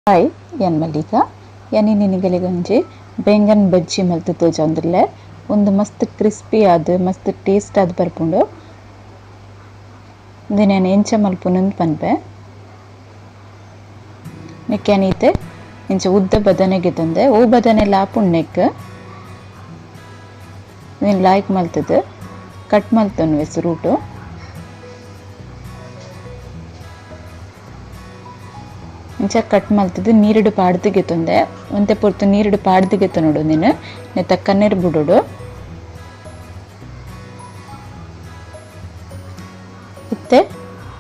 Hi, ಯಾನ್ ಮಲ್ಲಿಕಾ. ಯಾನ್ ನಿನಗಲೆಗೊಂಜಿ ಬೇಂಗನ್ ಬಜ್ಜಿ ಮಲ್ತ್ ತೋಜೊಂದುಲ್ಲೆ. ಉಂದು ಮಸ್ತ್ ಕ್ರಿಸ್ಪಿ ಆದ್ ಮಸ್ತ್ ಟೇಸ್ಟ್ ಆದ್ ಬರ್ಪುಂಡು. ಉಂದೆನ್ ಯಾನ್ ಎಂಚ ಮಲ್ಪುನು ಪನ್ಪೆ. ನೆಕ್ಕ್ ಯಾನ್ ಇತ್ತೆ ಇಂಚ ಉದ್ದ ಬದನೆ ಗೆತೊಂದೆ. ಓ ಬದನೆ ಆಪುಂಡು ನೆಕ್ಕ್. ಉಂದೆನ್ ಲಾಯ್ಕ್ ಮಲ್ತುದು ಕಟ್ ಮಲ್ತೊನ್ವೆ ಸುರುಟು. ಇಂಚ ಕಟ್ ಮಲ್ತುದು ನೀರುಡು ಪಾಡ್ದು ಗೆತೊಂದೆ. ಒಂತೆ ಪೊರ್ತು ನೀರುಡು ಪಾಡ್ದು ಗೆತೊನೊಡು ಉಂದೆನ್. ನೆತ್ತ ಕಣ್ಣೀರ್ ಬುಡೊಡು. ಇತ್ತೆ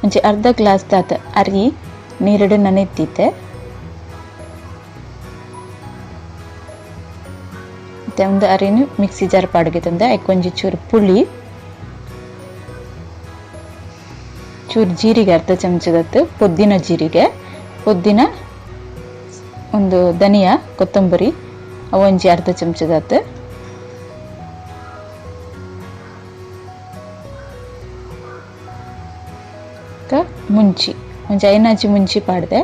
ಒಂಜಿ ಅರ್ಧ ಗ್ಲಾಸ್ ದಾತ್ ಅರಿ ನೀರುಡು ನನೆತ್ತಿತ್ತೆ. ಇತ್ತೆ ಒಂದು ಅರಿನ್ ಮಿಕ್ಸಿ ಜಾರ್ ಪಾಡ್ಗೆತೊಂದೆ. ಐಕ್ ಒಂಜಿ ಚೂರು ಪುಳಿ, ಚೂರು ಜೀರಿಗೆ ಅರ್ಧ ಚಮಚದತ್ತು ಪೊದ್ದಿನ ಜೀರಿಗೆ, ಪೊದ್ದಿನ ಒಂದು ಧನಿಯಾ ಕೊತ್ತಂಬರಿ ಅವು ಒಂಜಿ ಅರ್ಧ ಚಮಚದತ್ತು, ಮುಂಚಿ ಒಂಜಿ ಐನಾಜಿ ಮುಂಚಿ ಪಾಡ್ದೆ.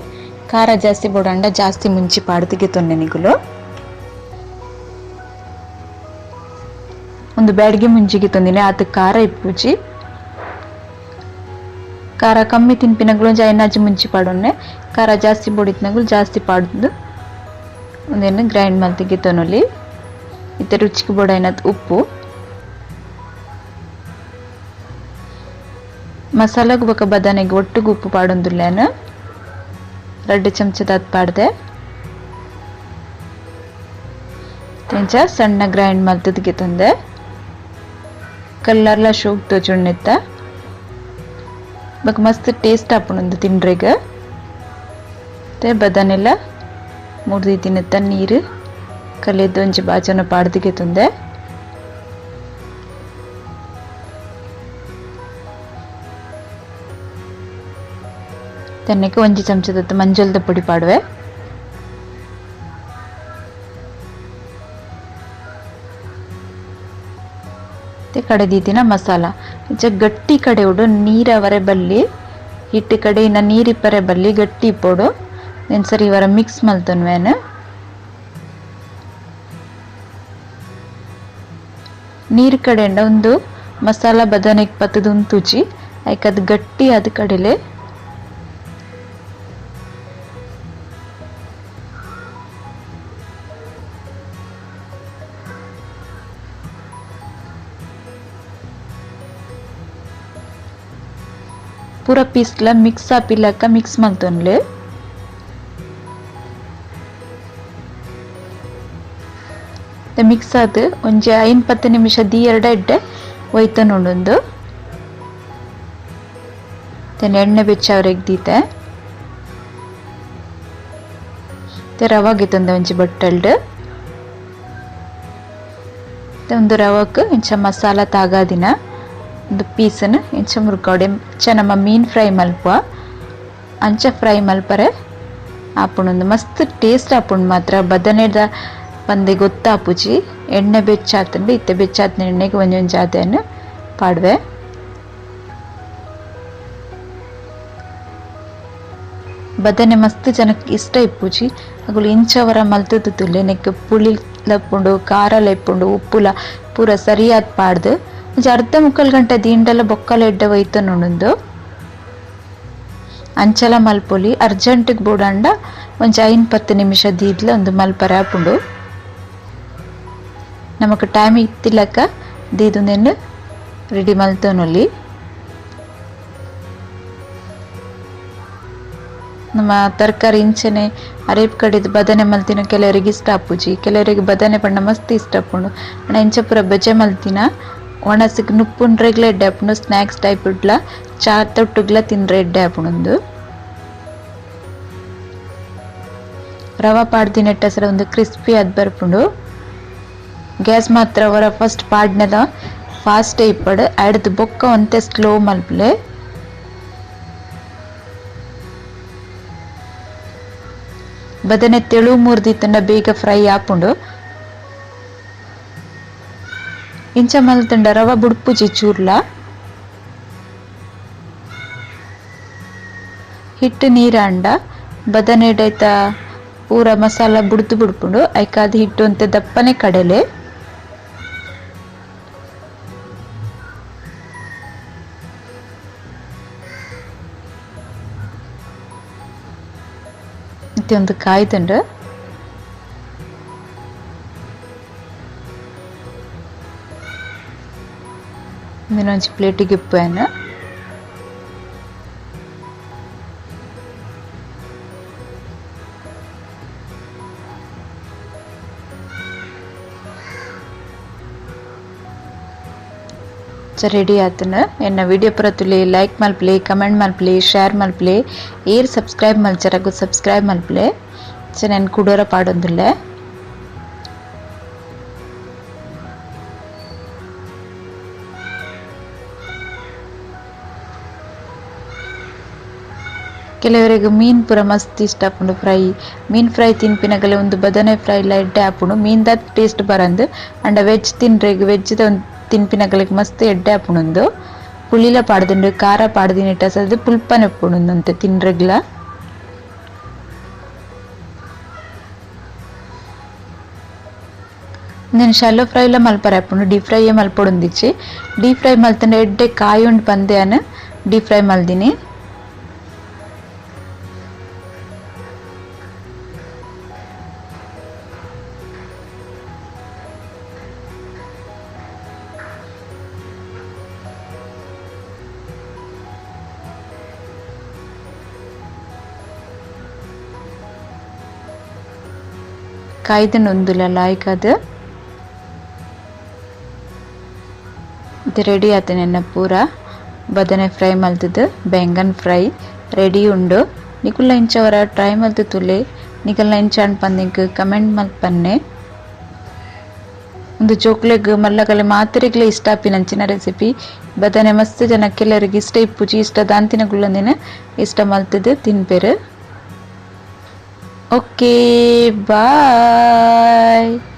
ಖಾರ ಜಾಸ್ತಿ ಬೋಡಂಡ ಜಾಸ್ತಿ ಮುಂಚಿ ಪಾಡ್ದಿಗೆ ತೊನ್ನೆ ನಿಗುಲು. ಒಂದು ಬ್ಯಾಡಿಗೆ ಮುಂಚಿಗೆ ತೊಂದಿನಿ ಆತ ಖಾರ ಇಪ್ಪುಜಿ. ಖಾರ ಕಮ್ಮಿ ತಿನ್ಪಿನಗಳು ಒಂಜಿ ಐನಾಜಿ ಮುಂಚಿ ಪಾಡೊನ್ನೆ. ಖಾರ ಜಾಸ್ತಿ ಬೋಡಿತ್ನಗುಲು ಜಾಸ್ತಿ ಪಾಡ್ದು ಒಂದೇನು ಗ್ರೈಂಡ್ ಮಲ್ತಿಗೆ ತೊನೊಲಿ. ಇತ್ತೆ ರುಚಿಗೆ ಬೋಡೈನತ್ ಉಪ್ಪು, ಮಸಾಲಾಗು ಬೊಕ ಬದನೆಗೆ ಒಟ್ಟುಗು ಉಪ್ಪು ಪಾಡೊಂದುಲ್ಲೇನು. 2 ಚಮಚದಾತ್ ಪಾಡ್ದೆ. ಇಂಚ ಸಣ್ಣ ಗ್ರೈಂಡ್ ಮಲ್ತದಿಗೆ ತಂದೆ. ಕಲ್ಲರ್ಲ ಶೋಕ್ ತೋಜುಂಡೆತ್ತ ಬೊಕ ಮಸ್ತ್ ಟೇಸ್ಟ್ ಆಪುಂಡು ತಿಂಡ್ರೆಗ್. ಮತ್ತೆ ಬದನೆಲ್ಲ ಮುರ್ದಿತ್ತಿನತ್ತ ನೀರು ಕಲೆದ್ದು ಒಂಜಿ ಬಾಜನ ಪಾಡ್ದಿಗೆ ತಂದೆ. ತನ್ನಕ್ಕೆ ಒಂಜಿ ಚಮಚದತ್ತು ಮಂಜಲ್ದ ಪೊಡಿ ಪಾಡುವೆ. ಕಡೆದೀತಿನ ಮಸಾಲ ಇಂಚ ಗಟ್ಟಿ ಕಡೆ ಉಡು ನೀರವರೆ ಬಲ್ಲಿ, ಹಿಟ್ಟು ಕಡೆ ಇನ್ನ ನೀರಿಪ್ಪರೆ ಬಲ್ಲಿ ಗಟ್ಟಿ ಇಪ್ಪೋಡು. ಸರಿ ಇವರ ಮಿಕ್ಸ್ ಮಲ್ತೊನ್ವೇನು. ನೀರು ಕಡೆಂಡ ಒಂದು ಮಸಾಲ ಬದನೆಗೆ ಪತ್ತದ ಉಂತುಜಿ ಐಕ್ ಅದು ಗಟ್ಟಿ ಅದು ಕಡೆಲೆ. ಪೂರ ಪೀಸ್ಲ ಮಿಕ್ಸ್ ಆಪಿಲಕ್ಕ ಮಿಕ್ಸ್ ಮಲ್ತೊನ್ಲೆ. ಮಿಕ್ಸ್ ಆದ್ ಒಂಜಿ 5-10 ನಿಮಿಷ ದೀಯರ್ಡ ಎಡ್ಡೆ ಒಯ್ತೊನುಂಡು. ಎಣ್ಣೆ ಬೆಚ್ಚವರೆಗ್ ದೀತೆ. ರವಾ ಗೆತೊಂದೆ ಒಂಜಿ ಬಟ್ಟಲ್ಡ್. ಒಂದು ರವಕ್ ಇಂಚ ಮಸಾಲ ತಾಗಾದಿನ ಒಂದು ಪೀಸನ್ನು ಇಂಚ ಮುರ್ಕೌಡೆ. ಇಂಚ ನಮ್ಮ ಮೀನ್ ಫ್ರೈ ಮಲ್ಪುವ ಅಂಚ ಫ್ರೈ ಮಲ್ಪರೆ ಆಪುಂಡು. ಮಸ್ತ್ ಟೇಸ್ಟ್ ಆಪುಂಡು ಮಾತ್ರ. ಬದನೆದ ಪಂದೆ ಗೊತ್ತಾಪುಜಿ. ಎಣ್ಣೆ ಬೆಚ್ಚಾತುಂಡು. ಇತ್ತೆ ಬೆಚ್ಚಾತಿನ ಎಣ್ಣೆಗೆ ಒಂಜೊಂಜಿ ಆದೆನ್ ಪಾಡುವೆ. ಬದನೆ ಮಸ್ತ್ ಜನಕ್ಕೆ ಇಷ್ಟ ಇಪ್ಪುಜಿ. ಅಗುಲು ಇಂಚವರ ಮಲ್ತುದು ತುಲ್ಲೆ. ನೆಕ್ ಪುಳಿ ಲಪ್ಪುಂಡು, ಖಾರ ಇಪ್ಪುಂಡು, ಉಪ್ಪುಲ ಪೂರ ಸರಿಯಾದ ಪಾಡ್ದು ಒಂಜಿ ಅರ್ಧ ಮುಕ್ಕಾಲು ಗಂಟೆ ದಿಂಡಲ ಬೊಕ್ಕಲ ಎಡ್ಡೆ ಒಯ್ತೊನುಂಡು. ಅಂಚಲ ಮಲ್ಪೊಲಿ. ಅರ್ಜೆಂಟಿಗೆ ಬೋಡಂಡ ಒಂಜಿ 5-10 ನಿಮಿಷ ದೀದ್ಲ ಒಂದು ಮಲ್ಪರೆ ಆಪುಂಡು. ನಮಕ್ ಟೈಮ್ ಇತ್ತಿಲಕ್ಕ ದೀದುಂದೆನ್ ರೆಡಿ ಮಲ್ತೊನೊಲಿ. ನಮ್ಮ ತರಕಾರಿ ಇಂಚನೆ ಅರೇಪ್ ಕಡೆದು ಬದನೆ ಮಲ್ತಿನ ಕೆಲವರಿಗೆ ಇಷ್ಟ ಆಪುಜಿ, ಕೆಲವರಿಗೆ ಬದನೆ ಪಂಡ ಮಸ್ತ್ ಇಷ್ಟ ಆಪುಂಡು. ಅಂಡ ಇಂಚ ಪೂರ ಬಜೆ ಮಲ್ತಿನ ಒಣಸಿಗೆ ನುಪ್ಪುಂಡ್ರೆಗ್ಲ ಎಡ್ಡೆ ಆಪುಂಡು. ಸ್ನ್ಯಾಕ್ಸ್ ಟೈಪ್ ಇಡ್ಲ ಚಾ ತೊಟ್ಟುಗ್ಲ ತಿಂಡ್ರೆ ಎಡ್ಡೆ ಆಪುಂಡು. ರವಾ ಪಾಡ್ದಿನೆಟ್ಟ ಸರ ಒಂದು ಕ್ರಿಸ್ಪಿ ಅದ್ ಬರ್ಪುಂಡು. ಗ್ಯಾಸ್ ಮಾತ್ರ ಅವರ ಫಸ್ಟ್ ಪಾಡ್ನದ ಫಾಸ್ಟ್ ಇಪ್ಪಡು ಅಡ್ದು ಬೊಕ್ಕ ಒಂತೆ ಸ್ಲೋ ಮಲ್ಪಲೆ. ಬದನೆ ತೆಳು ಮುರ್ದಿತ್ತಂಡ ಬೇಗ ಫ್ರೈ ಆಪುಂಡು. ಇಂಚ ಮಲ್ತಂಡ ರವ ಬುಡ್ಪುಜಿ ಚೂರ್ಲ. ಹಿಟ್ಟು ನೀರಾಂಡ ಬದನೆಡೈತ ಪೂರ ಮಸಾಲ ಬುಡ್ದು ಬುಡ್ಪುಂಡು. ಐಕಾದ್ ಹಿಟ್ಟು ಒಂತೆ ದಪ್ಪನೆ ಕಡೆಲೆ. ಇತ್ತೆ ಒಂದು ಕಾಯ್ದುಂಡು. ಒಂಜಿ ಪ್ಲೇಟಿಗೆ ಇಪ್ಪುವೆನ್. ರೆಡಿ ಆತನ. ಎನ್ನ ವಿಡಿಯೋ ಪೂರ ಲೈಕ್ ಮಲ್ಪಲೆ, ಕಮೆಂಟ್ ಮಲ್ಪಲೆ, ಶೇರ್ ಮಲ್ಪಲೆ, ಏರ್ ಸಬ್ಸ್ಕ್ರೈಬ್ ಮಲ್ಚರಗು ಸಬ್ಸ್ಕ್ರೈಬ್ ಮಲ್ಪಲೆ. ನಾನು ಕುಡೋರ ಪಾಡೊಂದುಲ್ಲೆ. ಕೆಲವರಿಗೆ ಮೀನ್ ಪೂರ ಮಸ್ತ್ ಇಷ್ಟ ಆಪುಂಡು ಫ್ರೈ. ಮೀನ್ ಫ್ರೈ ತಿನ್ಪಿನಗಲೆ ಒಂದು ಬದನೆ ಫ್ರೈ ಲ ಎಡ್ಡೆ ಆಪುಂಡು. ಮೀನ್ದ ಟೇಸ್ಟ್ ಬರಂದು. ಅಂಡ ವೆಜ್ ತಿನ್ರೆಗ್ ವೆಜ್ ತಿನ್ಪಿನಗಲಿಗೆ ಮಸ್ತ್ ಎಡ್ಡೆ ಆಪುಂಡು. ಪುಳಿಲ ಪಾಡ್ದುಂಡು, ಖಾರ ಪಾಡ್ದಿನಿಟ್ಟ ಸದ್ ಪುಲ್ಪನೆ ಉಪ್ಪುಂಡು ಅಂತೆ ತಿನ್ರೆಗ್ಲ. నేను ಶಾಲೋ ಫ್ರೈ ಲ ಮಲ್ಪರೆ ಆಪುಂಡು, ಡೀಪ್ ಫ್ರೈ ಮಲ್ಪೊಡೊಂದಿಚ್ಚಿ. ಡೀಪ್ ಫ್ರೈ ಮಲ್ತಂಡ ಎಡ್ಡೆ ಕಾಯಿ ಉಂಡು ಪಂದೆ ಅನ್ ಡೀಪ್ ಫ್ರೈ ಮಲ್ದಿನಿ. ಕಾಯ್ದು ಒಂದುಲ ಲಾಯ್ಕ್ ಅದು ಇದು ರೆಡಿ ಆತನೆ ಎನ್ನ ಪೂರ ಬದನೆ ಫ್ರೈ ಮಲ್ತದು ಬೆಂಗನ್ ಫ್ರೈ ರೆಡಿ ಉಂಡು. ನಿಕುಲ್ಲ ಇಂಚವರ ಟ್ರೈ ಮಲ್ತು ತುಲೆ ನಿಕಲ್ನ ಇಂಚಾಣ್ ಪಂದಿಂಕ್ ಕಮೆಂಟ್ ಮಲ್ಪನ್ನೆ. ಒಂದು ಜೋಕ್ಲೆಗ್ ಮಲ್ಲಗಲೆ ಮಾತ್ರೆಗ್ಲೆ ಇಷ್ಟ ಆಪಿನಂಚಿನ ರೆಸಿಪಿ. ಬದನೆ ಮಸ್ತ್ ಜನ ಕೆಲವರಿಗೆ ಇಷ್ಟ ಇಪ್ಪುಜಿ, ಇಷ್ಟ ದಾಂತಿನ ಗುಳ್ಳಂದಿನ ಇಷ್ಟ ಮಲ್ತದು ತಿನ್ಪೆರು. Okay, bye.